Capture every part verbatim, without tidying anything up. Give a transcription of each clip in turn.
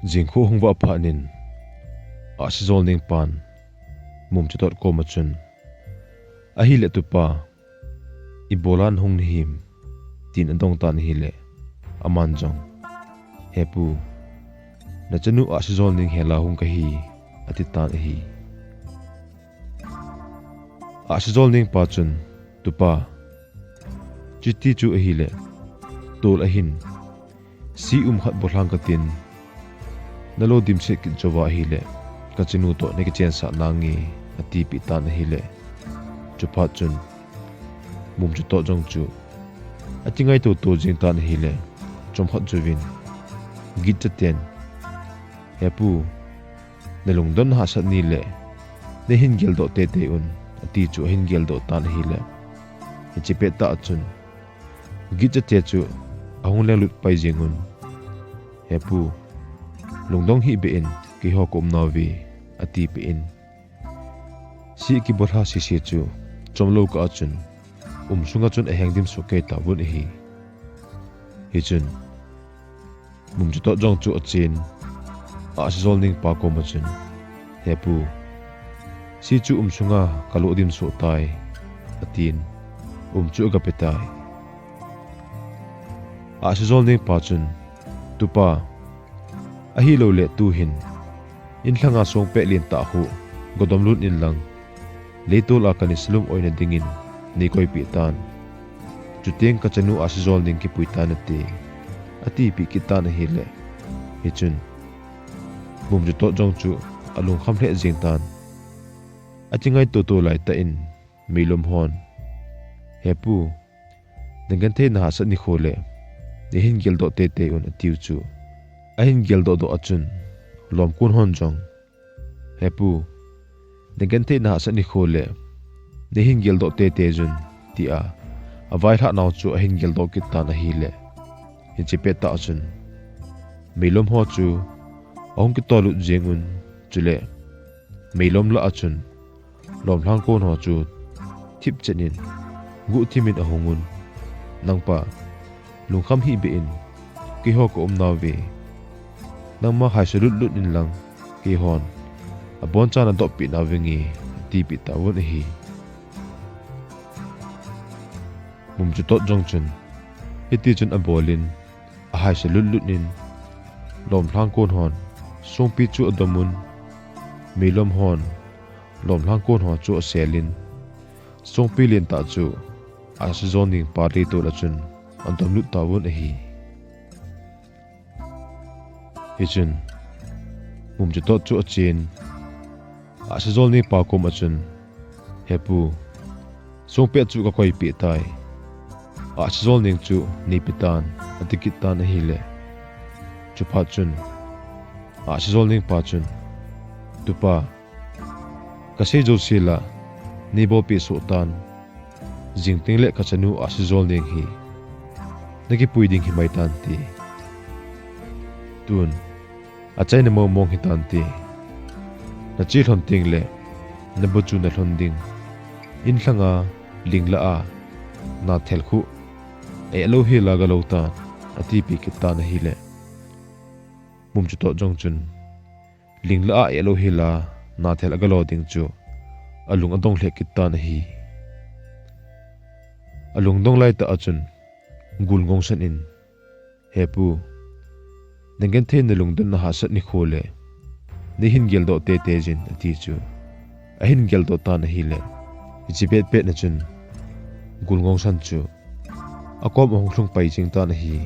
Jingkho hung vah phat in, Ahsijolneng pan Mumchutot koma chun, "Ahile tupa, ibola nahung nahim?" tin adong tan ahile, aman jong, "He pu, nachanu Ahsijolneng hela hung kahi," ati tan ahi. Ahsijolneng pa chun, "Tupa, chuti chu ahile, tol ahin, si um khat bolhang katin, nalo dimset kit jouva ahile, kachanu toh nakichensah nange," atipeh tan ahile, chuphat chun Mumchutot jong chu akingaito to jing tan ahile, chomkhat jouvin gitchaten, "He pu, nalungdon nahahsat nile, neihin geldoh teitei un," ati chu ahin geldoh tan ahile, hiche pettah chun gitchate chu ahung lenglut pai jengun, "He pu, lungdong hih beh in, keiho kaum nauve," atipeh in, si kibolha sese chu chomlou kah a chun umsunga chun aheng dimsoh kei tauvin ahi. Hichun Mumchutot jong chu achen, Ahsijolneng pa koma chun, "He pu, si chu umsunga kalo dimsoh tai," atin, um chu agape tai. Ahsijolneng pa chun, "Tupa, ahilouleh tuhin inlhanga songpeh lentah khu gadomlut inlang, leitol a kani salum oina dingin neikoipeh tan. Chuteng kachanu Ahsijolneng kipui tanate," atipeh kit tan ahile, hichun Mumchutot jong chu alungkham lheh jeng tan. Akingaito to laitah in meilom hon, "He pu, nagenthei nahahsat nikho le, neihin geldoh teitei un," atiu chu ahin geldoh doh a chun lomkon hon jong, "He pu, nagenthei nahahsat nikho le, neihin geldoh teitei un," tia availhah nau chu ahin geldoh kit tan ahile, hiche pettah chun meilom ho chu ahung kitolut jengun, chule meilom lah a chun lomlhang kon ho chu thipchet in guhthim in ahungun, "Nangpa, lungkham hih beh in, keiho kaum nauve. Nangma haisa lutlut inlang, keihon abonchan nadohpeh nauvenge," atipeh tauvin ahi. Mumchutot jong chun hitichun abolin, ahaisa lutlut in, lomlhang kon hon songpi chu adomun, meilom hon lomlhang kon ho chu aselin, songpi lentah chu Ahsijolneng pa leitol a chun adomlut tauvin ahi. Hichun Mumchutot chu achen, Ahsijolneng pa koma chun, "He pu, songpeh chu kakoipeh tai. Ahsijolneng chu neipe tan," ati kit tan ahile, chuphat chun Ahsijolneng pa chun, "Tupa, kasei jouse la neibolpeh soh tan. Jingteng le kachanu Ahsijolneng hi nakipui ding himai tante. Tun achaina mongmong hitante. Nache lhon tengle nabu chu nalhon ding. Inlhanga linglah a nathel khu aehlou hela galo tan," atipeh kit tan ahile, Mumchutot jong chun linglah a aehlou hela nathel agalo ding chu alung adong lheh kit tan ahi. Alungdong laitah a chun gul ngongsan in, "He pu, nagenthei nalungdon nahahsat nikho le, neihin geldoh teitei un," ati chu ahin geldoh tan ahile, hiche petpet na chun gul ngongsan chu akom ahung lhung pai jeng tan ahi.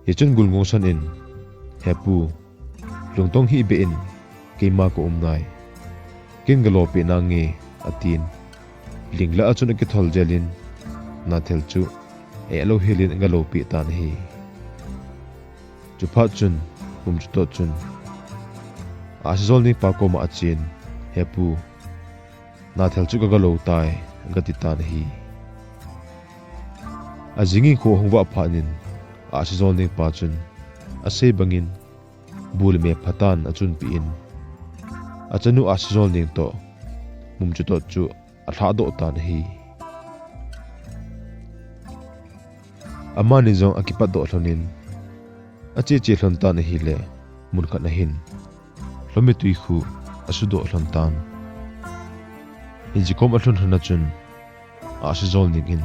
Hichun gul ngongsan in, "He pu, lungdong hih beh in, keima kaum nai. Ken galopeh nange," atin, linglah a chun akithol jel in, nathel chu aehlou helin agalopeh tan ahi. Chuphat chun Mumchutot chun Ahsijolneng pa koma achen, "He pu, nathel chu kagalo tai," agati tan ahi. Ajing in kho ahung vah phat in, Ahsijolneng pa chun asei bangin bu le me phatan achunpeh in, achanu Ahsijolneng toh Mumchutot chu alhahdoh tan ahi. Amani jong akipatdoh lhonin, Ache che lhon tan ahile, mun khat ahin Lhomi tui khu asudoh lhon tan. Hiche kom alhun lhon a chun, Ahsijolneng in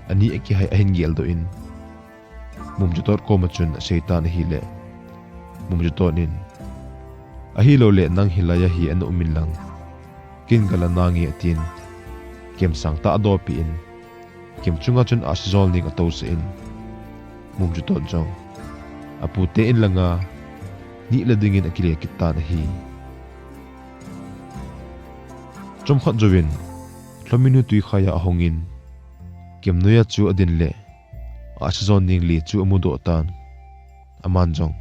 ani akihai ahin geldoh in, Mumjutot koma chun asei tan ahile, Mumjutot in, "Ahilou le nang hilai a hi ana um in lang, kin gala nange," atin, kem sangtah adopi in, kem chunga chun Ahsijolneng atousah in, Mumjutot jong apute in langa nihla dingin akile kit tan ahi. Chomkhat jouvin, Lhominu tuikhai a ahungin, kem noiya chu adin le, Ahsijolneng le chu amudoh tan. Aman jong,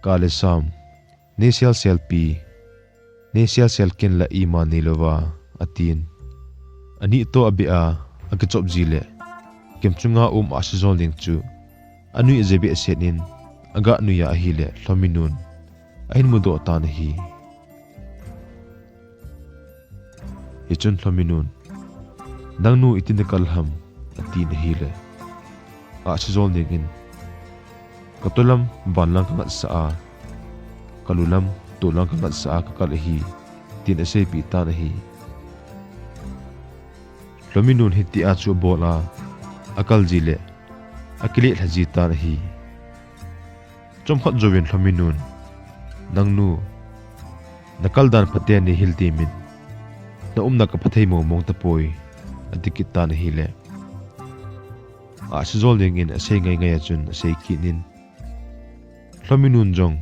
"Kale Sam, neisel selpi, neisel sel ken la ima neilouva," atin. Ani toh abeh a, akichop ji le, kem chunga um Ahsijolneng chu anui aje behseh in, aga nuiya ahile, Lhominun ahin mudoh tan ahi. Hichun Lhominun, "Nangnu, iti nakal ham?" atin ahile, Ahsijolneng in, "Katolam vanlam kangatsah a, kalulam tolam kangatsah a kakal ahi," tin aseipeh tan ahi. Lhominun hitia chu abol a, akal ji le, akile lha ji tan ahi. Chomkhat jouvin Lhominun, "Nangnu, nakal dan phaten neihil temin, naumna kaphathei mong mong tapoi," ati kit tan ahile, Ahsijolneng in asei ngai ngai a chun asei kit in, Lhominun jong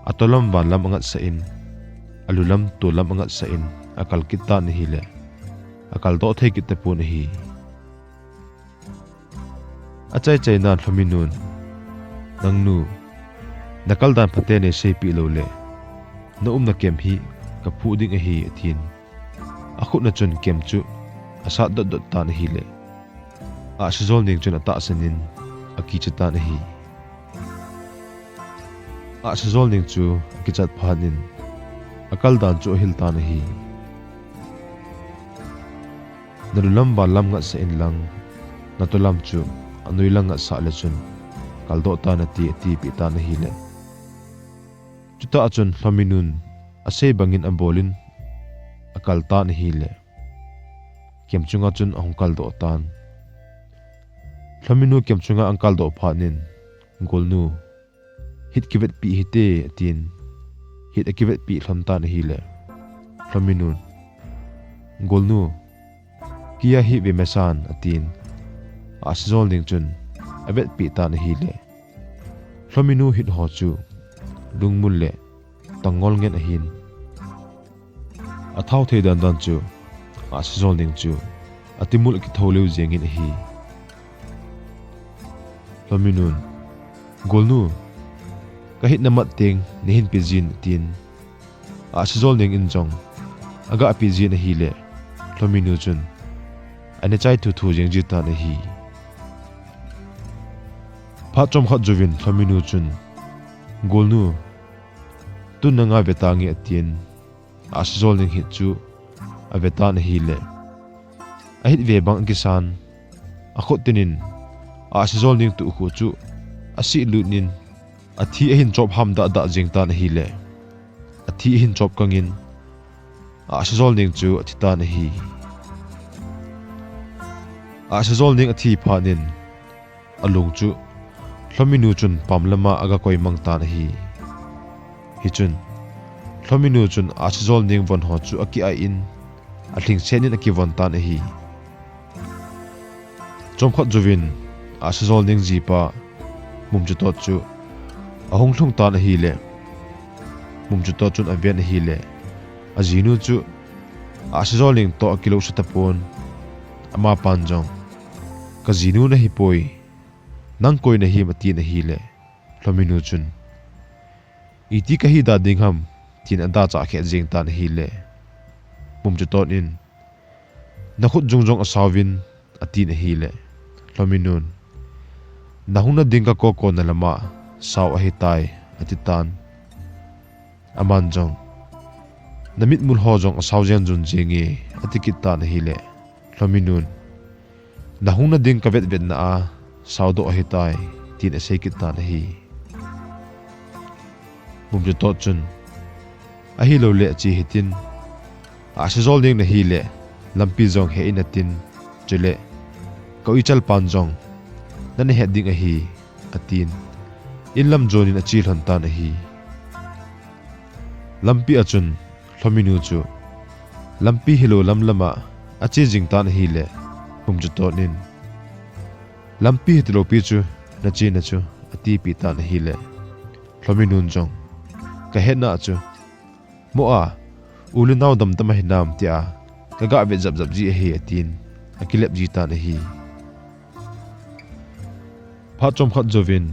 atolam vanlam angatsah in, alulam tolam angatsah in, akal kit tan ahile, akaldoh thei kit tapon ahi. Achai chaina Lhominun, "Nangnu, nakal dan phaten neiseipeh lou le, naumna kem hi kaphuh ding ahi," atin, akhut na chun kem chu asat dot dot tan ahile, Ahsijolneng chun atahsan in akicha tan ahi. Ahsijolneng chu akichat phat in, akal dan chu ahil tan ahi. "Nalulam vanlam ngatsah in lang, natolam chu anoi lang ngatsah le chun kaldoh tan ati," atipeh tan ahile, chutah chun Lhominun asei bangin abol in akal tan ahile, kem chunga chun ahung kaldoh tan. Lhominu kem chunga ahung kaldoh phat in, "Golnu, hit kivetpeh hite," atin, hit akivetpeh lhon tan ahile, Lhominun, "Golnu, keiya hit ve masan," atin, Ahsijolneng chun avetpeh tan ahile, Lhominu hit ho chu lungmul le tangngol ngen ahin. Athao thei dan dan chu Ahsijolneng chu atimul akitho leu jengin ahi. Lhominun, "Golnu, kahitna mat teng neihin pejin," atin, Ahsijolneng in jong aga pejin ahile, Lhominu chun ana chai thuthu jeng ji tan ahi. Phat chomkhat jouvin Lhominu chun, "Golnu, tun nanga vetange," atin, Ahsijolneng hit chu avetan ahile, ahit ve bang akisan, akhut tinin Ahsijolneng tukhu chu asih lut in, athi ahin chop ham dah dah jeng tan ahile, athi ahin chop kangin, Ahsijolneng chu athi tan ahi. Ahsijolneng athi phat in, alung chu Lhominu chun pam lama aga koi mang tan ahi. Hichun, Lhominu chun Ahsijolneng von ho chu akiah in, alhingset in akivon tan ahi. Chomkhat jouvin, Ahsijolneng jipa Mumjutot chu ahung lhung tan ahile, Mumjutot chun aven ahile, ajinu chu Ahsijolneng toh akilou sa tapon, amapan jong, "Kajinu nahipoi, nang koi nahim?" atin ahile, Lhominu chun, "Iti kahi da ding ham?" tin adachah khet jeng tan ahile, Mumjutot in, "Nakhut jung jong asauvin," atin ahile, Lhominun, "Nahung nading kakokona lama sao ahitai," ati tan. Aman jong, "Namitmul ho jong asao jen jun jenge," ati kit tan ahile, Lhominun, "Nahung nading kavet vetna a saodoh ahitai," tin asei kit tan ahi. Mumchutot chun, "Ahilou le che hitin, Ahsijolneng nahi le, lampi jong he in atin, chule, ka uichal pan jong, nana het ding ahi," atin, in lam jon in ache lhon tan ahi. Lampi a chun, Lhominu chu, lampi hilou lam lam a, ache jing tan ahile, Mumchutot in, "Lampi hitilou pi chu, nachena chu," atipeh tan ahile, Lhominun jong, "Ka hetna chu, mo a, u le nao damdam ahinam tia, kaga vet japjap ji ahi," atin, akilep ji tan ahi. Phat chomkhat jouvin,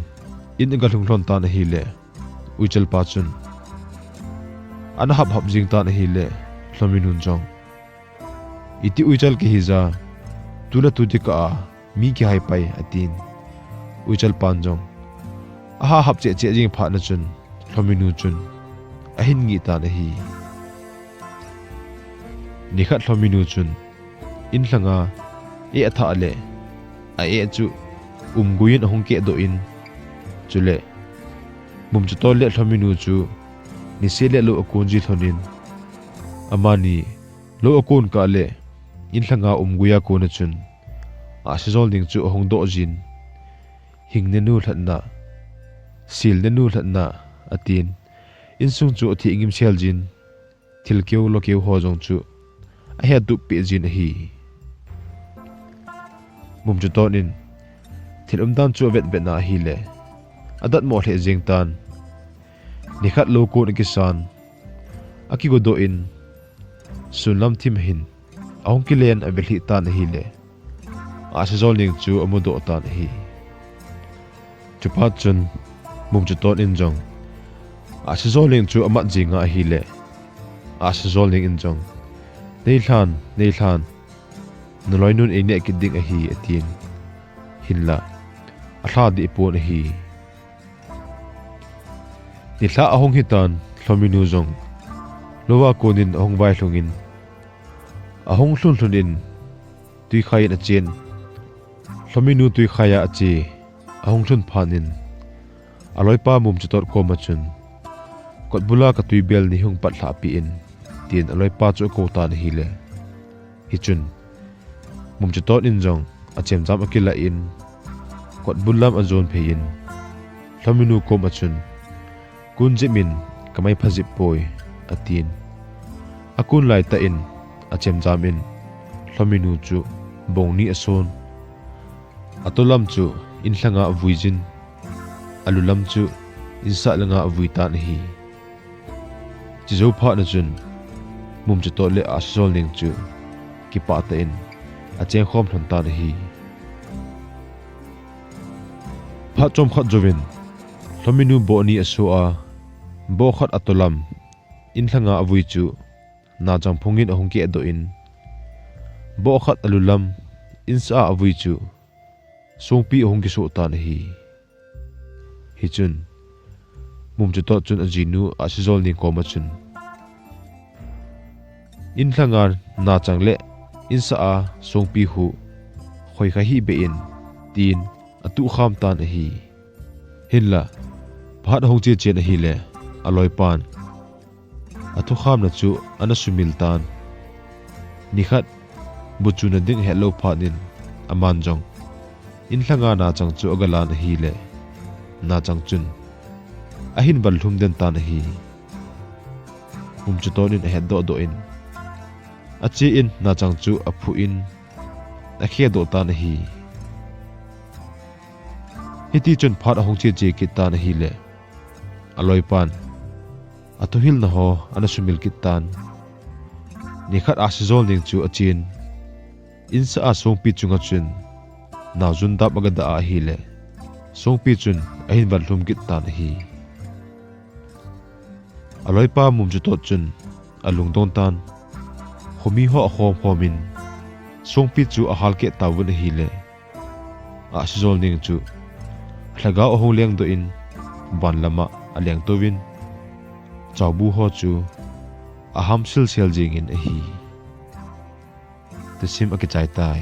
in aga lhung lhon tan ahile, uichal pa chun, ana hap hap jing tan ahile, Lhominun jong, "Iti uichal kahi ja, tu le tu ding kah a, mi kihai pai," atin. Uichal pan jong, aha hap cheh cheh jing phat na chun, Lhominu chun, ahin ngih tan ahi. Nikhat Lhominu chun, in lhanga, eh athah le, a eh chu, umgui in ahung kehdoh in, chule, Mumchutot le Lhominu chu, niseh le lou akon ji lhon in, amani, lou akon kah le, in lhanga umgui a kon a chun, Ahsijolneng chu ahung doh jin, "Hing nenu lhatna, sil nenu lhatna," atin, insung chu atheh ngim sel jin, thil keu lo keu ho jong chu ahe tup peh jin ahi. Mumchutot in thil umdan chu avet vet na ahile, adatmo lheh jeng tan. Nikhat lou kon akisan, akigodoh in, sun lam thim hin, ahung kilen avelhih tan ahile, Ahsijolneng chu amudoh tan ahi. Chuphat chun, Mumchutot in jong, Ahsijolneng chu amat jing a ahile, Ahsijolneng in jong, "Nei lhan, nei lhan, naloinun eineh kit ding ahi," atin, hinla, alha deh pon ahi. Nilhah ahung hitan, Lhominu jong, lou a kon in ahung vailhung in, ahung lhun lhun in, tuikhai in achen, Lhominu tuikhai a ache, ahung lhun phat in, aloipa Mumchutot kom a chun, "Kotbul a ka tuibel nei hung patlhah peh in," tin aloipa chu akou tan ahile. Hichun, Mumchutot in jong achemjam akilah in, kotbul lam ajon phei in, Lhominu kom a chun, "Kun jep in, kamai pha jep poi," atin. Akun laitah in, achemjam in, Lhominu chu bong ni ason. Atolam chu in lhanga avui jin, alu lam chu insah langa avui tan ahi. Chujou phat na chun, Mumchutot le Ahsijolneng chu kipah tah in achengkhom lhon tan ahi. Phat chomkhat jouvin, Lhominu boh ni aso a, boh khat atolam, in lhanga avui chu, nachang phung in ahung kehdoh in, boh khat alu lam, insah a avui chu, songpi ahung kisoh tan ahi. Hichun, Mumchutot chun ajinu Ahsijolneng kom a chun, "In lhanga nachang le insah a songpi hu, khoikha hih beh in," tin atuhkham tan ahi. Hinla, phat ahung che chen ahile, aloipan athukhamna chu ana sumil tan. Nikhat, bu chuna ding ahet lou phat in, aman jong in lhanga nachang chu agalan ahile, nachang chun ahin vallhum den tan ahi. Mumchutot in ahetdoh doh in, ache in nachang chu aphuh in, akhedoh tan ahi. Hitichun phat ahung che che kit tan ahile, aloipan athuhilna ho ana sumil kit tan. Nikhat Ahsijolneng chu achen, insah a songpi chunga chun naojun dap agadah a ahile, songpi chun ahin vallhum kit tan ahi. Aloipa Mumchutot chun alungdong tan, khomi ho akhom khom in, songpi chu ahal keh tauvin ahile, Ahsijolneng chu alhagao ahung lengdoh in, van lama alengtouvin, chaobu ho chu aham silsel jengin ahi. Thusim akichai tai.